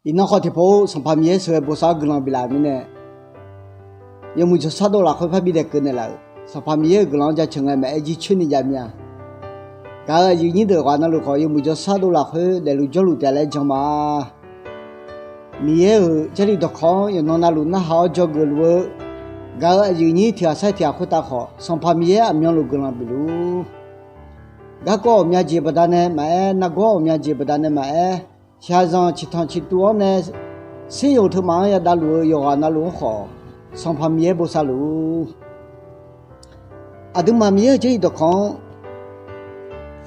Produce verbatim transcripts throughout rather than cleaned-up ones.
Iqnan khawf tiqpov-or, Sanqpaq Miqyaer sheuqghae bosav-awr guiqlanq biflaf-euq mirnae, yawmuiq jawrshar dov lafkhoer parbi daeqkeuv naeqlaf-euq Sanqpaq Miqyaer-euq guiqlanq-anr jaceuq ngae maqaer jircoer ni jav mir-a. Gaq-euq aqyuif nyir deuq ghaq navluf khawf, yawmuiq jawrshar dov lafkhoer daefluf jawrluf taef laer jan ma. Miqyaer-euq Jarlif dawqkawq-anr yawqnan navluf narhaq-awr dzawgeuf luf-eu, gaq-euq aqyuif nyir tiq ghaq sair tiq ghaq khoertav khawf, Sanqpaq Miqyaer aqmyanluf guiqlanq bif luf-ur. Garkawv ghawqmya jeq baqdanae maqaer, nargawr ghawqmya jeq baqdanae maqaer, shaqzanq ciqtanq ciqtuv-anr nae, seryoq teumaf-anr yadavluf-eu yawqghaq navluf-anr khawf, Sanqpaq Miqyaer bosav luf-ur. Aqduimaf Miqyaer-euq Jarlif dawqkawq-anr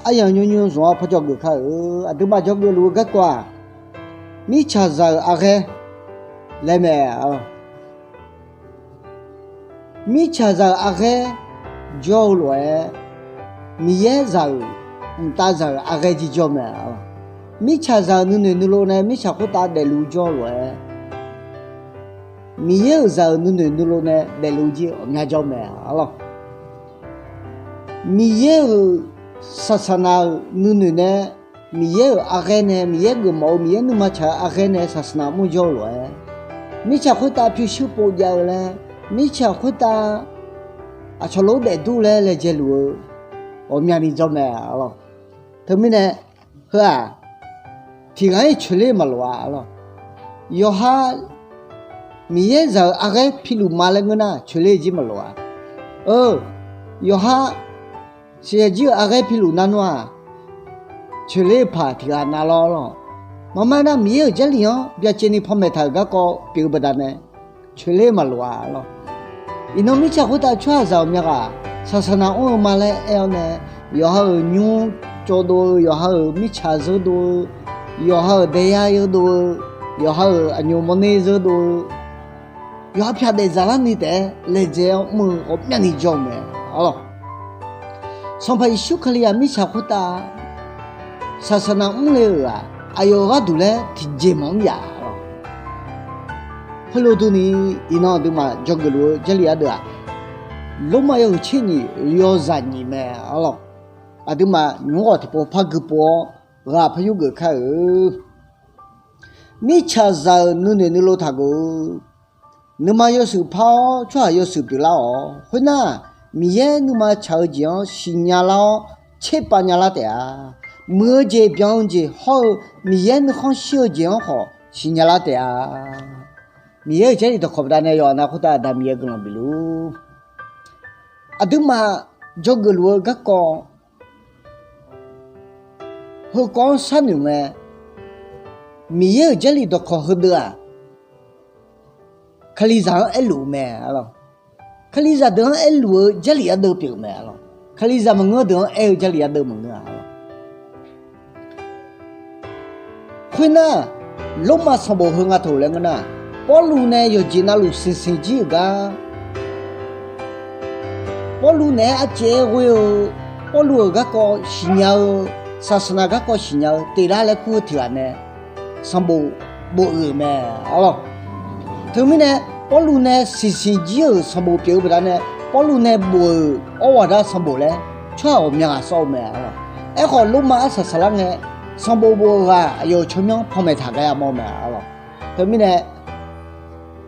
aryamq nymrnymr zmq-awr paw dzawgeuf kar-euq. Aqduimaf dzawgeuf luf-eu garkawv-aq, mirtsaqzaq-euq arghaer laer mae. Mirtsaqzaq-euq arghaer jawr-eu lof-aer, Miqyaer zaq-euq, mqtav zaq-euq arghaer jir jawr mae. Mirtsaqzaq-euq nuinoeq nuilov nae mirtsaq khoertav daefluf jawr-eu lof-aer, Miqyaer-euq zaq-euq nuinoeq nuilov nae daefluf jir ghawqmya jawr mae. Miqyaer-euq saqsaqnaq-euq nuinoeq nae, Miqyaer-euq arghaer nae, Miqyaer geufmawf-eu Miqyaer nuima tsaq-eu arghaer nae saqsaqnaq mr jawr-eu lof-aer, mirtsaq khoertav pyurshuir pov jav-eu laer, mirtsaq khoertav aqcawq lof-aer daefdur laer laejae luf-eu ghawqmyani jawr mae. Teumirnae heu-aq, tiq ghaq-ir coeqler maqloq-a lawq. Yawqha Miqyaer zaq-euq arghaer piluf ma laer ngeur nar, coeqler jir maqloq-a. Eu, yawqha siqyaer jir-euq arghaer piluf nar nawr-aq, coeqler-eu paq tiq ghaq nav lawr lawq. Maqmae nar, Miqyaer-euq Jarlif-anr byacaevni panmaeq taq-euq garkawv pyeuf-eu baqdanae coeqler maqloq-a lawq. Iqnan mirtsaq khoertav tsawrhaqzaq ghawqmya ghaq saqsaqnaq mr-eu ma laer aer-awr nae, yawqha-euq nymr cawv dov-eu, yawqha-euq mirtsaq zeur dov-eu, yawqha-euq daeyar yeur dov-eu, yawqha-euq aqnyoq mawrner zeur dov-eu, yawqha pyaq daef zaqlar ni taef-aer laejae-awr mr-eu ghawqmyani jawr-eu mae. Sanqpaq Yeqsur Kali-aq mirtsaq khoertav saqsaqnaq mr le-euq-aq, aqyawf-euq gharduq laer tiqjeq maqmr yaf lawq. Khoerlof durni, iqnan aqduimaf dzawgeuf luf-eu Jarlif ardeuv-aq, Lormav yawhuiq tser nyiq yawzaq nyiq mae. Aqduimaf nymq-mr ghawq tiqpov par gui pov-awr ghaq par yurgeuf kar-eu. Mirtsaqzaq-euq nuinoeq nuilov taqgeuf-eu, nuima yawshuif par-awr tsawrhaq yawshuif pyeuflar-awq. Khoernar, Miqyaer nuima tsaq-eu jeq-anr siqnya lar-awr, tserpav nyalar taef-a. Muiq-eu jeq, byan-eu jeq hawr-eu, Miqyaer nuikhanr shir-eu jeq-anr khawf siqnya lar taef-a. Miqyaer-euq Jarlif dawqkawq baqdanae yawqha nav khoertav Aqda Miqyaer guiqlanq bifluf-ur. Aqduimaf dzawgeuf luf-eu garkawv heukawv-anr sharnoeq ngae, Miqyaer-euq Jarlif dawqkawq heudeuv-aq, Kalizaq-anr aerluf-eu mae. Kalizaq deuq-anr aerluf-eu Jarlif ardeuv pyeuf-eu mae. Kalizaq maqngeur deuq-anr aer-eu Jarlif ardeuv maqngeur-a. Khoernar, Lormav sanqbof heu nga taq laer ngeur nar, Pawrluv nae yawqjeq navluf siqsiq jir-euq gar, Pawrluv naeq-aer arcaev-aer ghoer-eu, Pawrluv-euq garkawv siqnya-eu, saqsaqnaq garkawv siqnya-eu Teqlar laer kur-eu tiq ghaq nae sanqbof bof-euq mae. Teumirnae, Pawrluv nae siqsiq jir-euq sanqbof pyeuf-eu baqdanae, Pawrluv nae bof-euq awr ghaq dar sanqbof laer tsawrhaq ghawqmya ghaq sawr-eu mae. Aerkhawf, Lormav arsaq saqlar ngae, sanqbof bof-eu ghaq aqyawf-euq tsawrmyanr panmaeq taq gar yamawr mae. Teumirnae,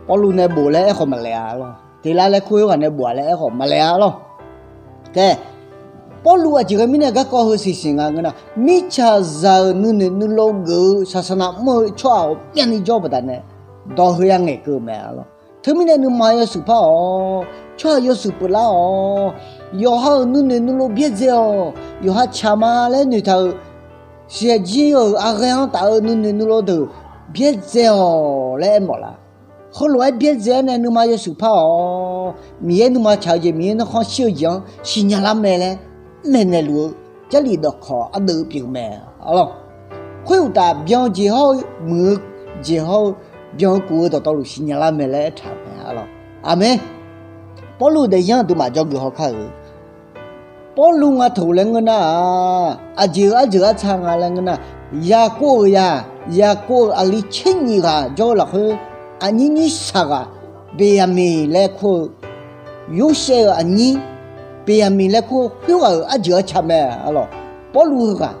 Pawrluv nae bof laer aerkhawf maqlaeq-a lawq. Teqlar laer kur-eu ghaq nae bof-a laer aerkhawf maqlaeq-a lawq. Khaer, Pawrluv aqjeq ghae mirnae garkawv heu siqsiq nga ngeur nar, mirtsaqzaq-euq nuinoeq nuilov geuf-eu saqsaqnaq mr-eu tsawrhaq ghawqmyani jawr-eu baqdanae, dawq heu yangaeq keuv-eu mae. Teumirnae nuima yawshuif par-awq, tsawrhaq yawshuif pyeuflar-awq, yawqha-euq nuinoeq nuilov byaerdzae-awq, yawqha tsaq ma laer noeqtaq-euq siqyaer jir-euq arghaer-anr taf-eu nuinoeq nuilov deuq byaerdzae-awq laer aermawf laf. Heulof-aer byaerdzae-awr nae nuima yawshuif par-awq, Miqyaer nuima tsaq-eu jeq, Miqyaer nuikhanr shir-eu jeq-anr siqnya lar mae laer maeqnaeq luf-eu Jarlif dawqkawq ardeuv pyeuf mae. Khoeruqtaf, byan-eu jeq hawr-eu, muiq-eu jeq hawr-eu, byan-eu kuf-eu dawqtawvluf siqnya lar mae laer aertaq-euq mae. Aqmeq. Pawrluv daefzir aqduimaf dzawgeuf haw kar-euq. Pawrluv nga taq laer ngeur nar-aq, aqjeq-euq arjeuq arca nga laer ngeur nar, Yaqkov-euq ya, Yaqkov-euq aqli tser nyiq ghaq jawr-eu lafkhoer, aqnyir nyir shaq ghaq, Beqyaqmiq laer kur-eu, Yorsaev-euq aqnyir, Beqyaqmiq laer kur-eu khoerghaq-euq arjeuq arca mae. Pawrluv heughaq,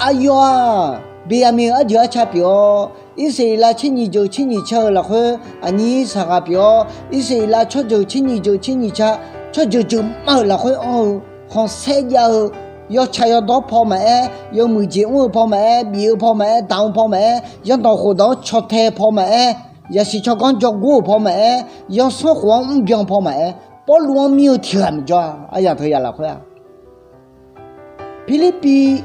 aqyawf-aq, Beqyaqmiq-euq arjeuq arca pyeuf-awr, Irsaqleqlav tser nyiq jeuq tser nyiq ca-euq lafkhoer aqnyir saqghaq pyeuf-awr, Irsaqleqlav tsawrjeuq tser nyiq jeuq tser nyiq ca, tsawrjeuq jeuq ma-euq lafkhoer anr-eu, khanqsaer jav-eu, yawtsaq yawdawr paw maqaer, yawmuiq jeq mr-eu paw maqaer, bif-eu paw maqaer, damq-eu paw maqaer, zanrdawq khofdawq-anr caw tae paw maqaer, yaqsiq tsawrganr jawrgor-euq paw maqaer, zanrsanrkhof-anr mrbyan paw maqaer, Pawrluv-anr mir-eu tiq ghaq maqjawr-a. Aryamq teu yaf lafkhoer-aq, Pirlirpiv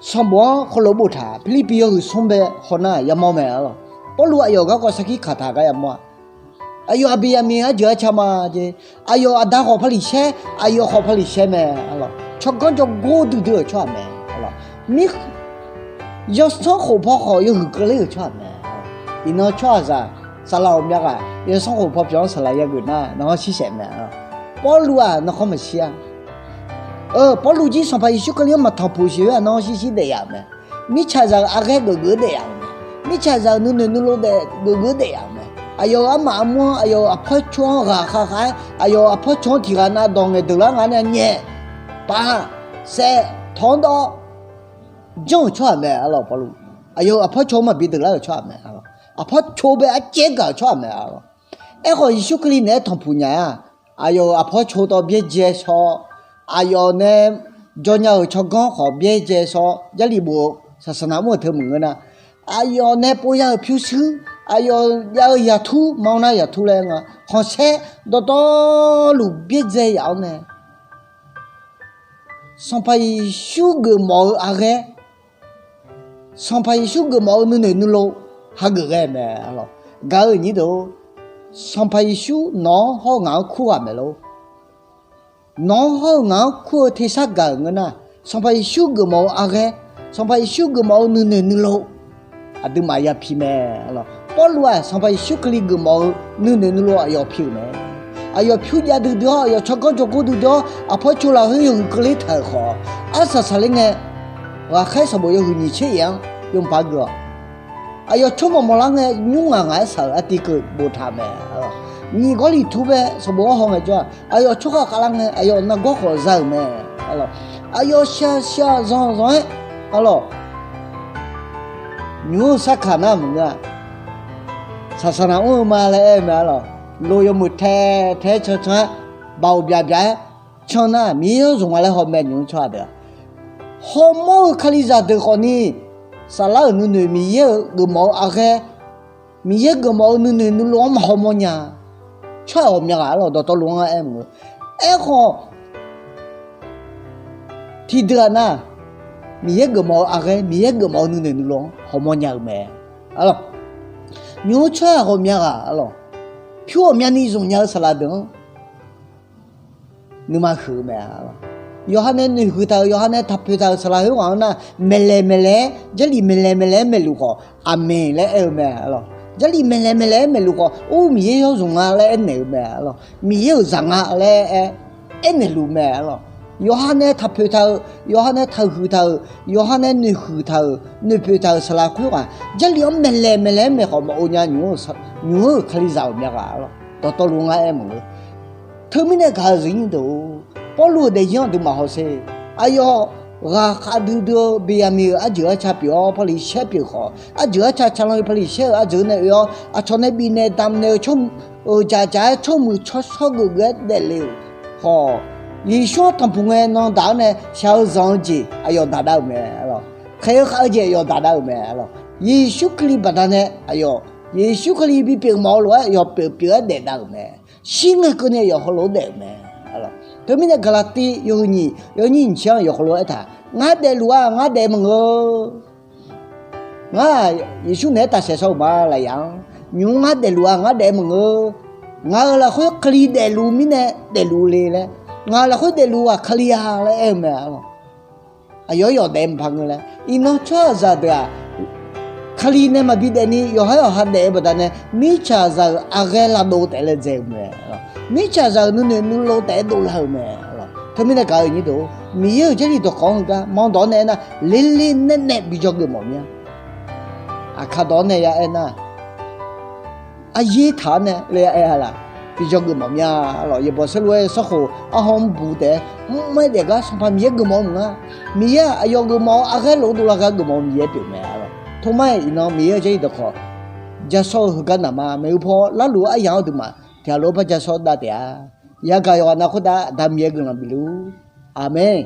sanqbof-anr heulof boftaq, Pirlirpiv yawhuiq smr bae hawnar yamawr mae arlawq. Pawrluv aqyawf garkawv sarkir kaq taq gar yamawr-a. Aqyawf-aq Beqyaqmiq arjeuq arca ma jeq, aqyawf aqda khawf paqliqsaer, aqyawf khawf paqliqsaer mae arlawq. Tsawrganr jawrgor duidui-euq tsawrhaq mae arlawq. Mir zanrsanrkhof paw khawf yawhuiq keuvler-euq tsawrhaq mae. Iqnan tsawrhaqzaq saqlaq ghawqmya ghaq zanrsanrkhof paw pyawq-anr saqlaq yageuf nar, nawq-anr shir saef mae arlawq. Pawrluv-aq nanrkhawr maqshir-a. Pawrluv jir Sanqpaq Yeqsur Kali-anr maqtanqpuq siq khoer-aq, nawr shirshir daef yaf-euq mae. Mirtsaqzaq-euq arghaer geufgeuf-aer daef yaf-euq mae. Mirtsaqzaq-euq nuinoeq nuilov daef geufgeuf-aer daef yaf-euq mae. Aqyawf-euq armaf armur-anr, aqyawf-euq aqpawr co-anr ghaq khav khav-aer, aqyawf-euq aqpawr co-anr tiq ghaq nav dawq ngaeq deuq lar nga nae nyaef, paf, saev, tawq-anr dawv, janr-euq tsawrhaq mae arlawq. Pawrluv aqyawf-euq aqpawr co-anr maqbi deuq lar-euq tsawrhaq mae arlawq. Aqpawr co bae arcaev gaq-euq tsawrhaq mae arlawq. Aerkhawf Yeqsur Kali naeq-aer tanqpuq nya-a. Aqyawf-euq aqpawr co tawv byaerdzae shaw, aqyawf nae jawrnya-euq tsawrganr khawf byaerdzae shaw, Jarlif bof-eu saqsaqnav mr-euq teu maqngeur nar, aqyawf nae pov ya-euq pyurshuir, aqyawf jav-eu yaqtur, maqawr nar yaqtur laer nga, khanqsaer dawqtawvluf byaerdzae yaf-awr nae, Sanqpaq Yeqsur geufmawf-eu arghaer, Sanqpaq Yeqsur geufmawf-eu nuinoeq nuilov hageuf ghae mae arlawq. Gaq-euq nyir deuq, Sanqpaq Yeqsur nawq-anr hawr-eu ngaq-anr kur ghaq mae lor. Nawq-anr hawr-eu ngaq-anr kur-eu tersar gaq-euq ngeur nar, Sanqpaq Yeqsur geufmawf-eu arghaer, Sanqpaq Yeqsur geufmawf-eu nuinoeq nuilov aqduimaf ya pi mae arlawq. Pawrluv-aq Sanqpaq Yeqsur Kali geufmawf-eu nuinoeq nuilov aqyawf pi-euq mae. Aqyawf pyur jav duidui-awr, aqyawf tsawrganr jawrgor duidui-awr, aqpawr co lafkhoer yawhuiq keuvler taq-euq khawf, arsaq saqler ngae, ghaqkhaer sanqbof yawhuiq nyiq tser iq-anr yawmuiq par geuf-awq. Aqyawf tsawrmawq mawqlar ngae, nymr ngaq ngaq-aer shaq-euq artiv keuv boftaq mae. Nyiq Gawrliqtu bae sanqbof-anr haw ngaejawr-aq, aqyawf tsawrhaq khavlar ngae, aqyawf nargawr khawf za-euq mae. Aqyawf shaq shaq zanq zanq-aer arlawq, nymq-mr-eu sarkaq nar maqngeur-a. Saqsaqnav mr-eu ma laer aer-eu mae arlawq. Lo yawmuiq tae tae-aer can can-aer baoq byaq byaq-aer can nar, Miqyaer yawr zmq nga laer hawmae nymq-mr tsawrhaq deuq-aq, hawmawr-eu Kalizaq deuq khawfni, saflar-euq nuinoeq Miqyaer-euq geufmawf-eu arghaer, Miqyaer geufmawf-eu nuinoeq nuilov-anr maqhaw mawrnya. Tsawrhaq ghawqmya ghaq arlawq, dawqtawvluf-anr aer maqngeur. Aerkhawf, tiqdeuq-aq nar, Miqyaer geufmawf-eu arghaer, Miqyaer geufmawf-eu nuinoeq nuilov-anr haw mawrnya-euq mae. Arlawq, nymq-mr tsawrhaq ghawqmya ghaq arlawq, pyur ghawqmyani zmqnya-eu saqlaq deuq-anr nuima huiq-eu mae. Yawqha nae noeqhuiq taq-euq, yawqha nae taqpoeq taq-euq saqlaq khoerghaq-anr nar, maeqlaeq maeqlaeq-aer, Jarlif maeqlaeq maeqlaeq-aer maeqluf khawf, Aqmeq laer aer-eu mae arlawq. Jarlif maeqlaeq maeqlaeq-aer maeqluf khawf, Or, Miqyaer yawr zmq nga laer aernaeq-eu mae arlawq. Miqyaer-euq zaq nga laer aer, aernaeq luf mae arlawq. Yawqha nae taqpoeq taq-euq, yawqha nae taqhuiq taq-euq, yawqha nae noeqhuiq taq-euq, noeqpoeq taq-euq saqlaq khoerghaq, Jarlif-anr maeqlaeq maeqlaeq-aer maeq khawf maqghov nya nymq-mr-eu Kalizaq ghawqmya ghaq arlawq, dawqtawvluf-anr aer maqngeur. Teumirnae gaq-eu zaqnyiq deuq-or, Pawrluv-euq daefzir-anr aqduimaf hawsher. Aqyawf ghaqkhav duidui-eu Beqyaqmiq-euq arjeuq arca pyeuf-awr, paqliqsaer pyeuf khawf, arjeuq arca caqlan-eu paqliqsaer-euq arjeuq nae oe-awr, aqcawq nae bifnaeq damqnaeq-eu tsawrmq, euq dzaqdzaq-aer tsawrmuiq tsawrshawr geufgeuf-aer daefle-euq khawf, Yeqsur-anr tanqpuq ngae nan daq-awr nae shaq-eu zanq-eu jeq aqyawf daqdav-euq mae. Khaeq-eu khav-eu jeq aqyawf daqdav-euq mae. Yeqsur Kali baqdanae aqyawf, Yeqsur Kali bipyeuf mawf-eu lof-aer aqyawf pyeuf pyeuf-aer daefdav-euq mae. Shir ngae keuvni aqyawf heulof-aer daef-euq mae. Teumirnae Gaqlaqtiv yawhuiq nyiq yawnyir nyiq tser-anr aqyawf heulof-aer aertaq, ngar daefluf-aq ngar daef maqngeur. Ngar-aq Yeqsur naeq-aer tafsaef shawr-euq ma lafyaq-anr, nymq-mr ngar daefluf-aq ngar daef maqngeur. Ngaq-euq lafkhoer Kali daefluf mirnae daefluf le laer, ngaq-euq lafkhoer daefluf-aq Kali-a laer aer-eu mae arlawq. Aqyawf-aer yawf daef maqpar ngeur laer, iqnan tsawrhaqzaq deuq-aq, Kali nae maqbi daefni yawqha-aer yawqha daef-eu baqdanae, mirtsaqzaq-euq arghaer lavdov taef laer dzae-eu mae. Mirtsaqzaq-euq nuinoeq nuilov taef-aer dovlar-euq mae. Teumirnae gaq-eu nyir deuq-or, Miqyaer-euq Jarlif dawqkawq-anr heugar ma dawq-awr nae aernar, ler ler nae nae bi dzawgeuf mawf mir-a. Aqkaq dawq-awr nae ya aernar, aryaer taq-awr nae le aer-a laq. bijawr geufmawf mir-a lawq. Yaeqbawq saerlu-aer sanrkhof arhaw mrbuq taef-aer mr-aer daef gar Sanqpaq Miqyaer geufmawf-eu maqngeur. Miqyaer-aq aqyawf geufmawf-eu arghaer lof-aer dovlar gar geufmawf-eu Miqyaer pyeuf mae-a lawq. Tormar-aer iqnan Miqyaer-euq Jarlif dawqkawq jasawr-eu heugar naqma maeqhu paw larluf-eu aryamq-anr duimaf tiqghaq lof-aer bar jasawr dav taef-a. Yagaq yawqghaq nav khoertav Aqda Miqyaer guiqlanq bifluf-ur. Aqmeq.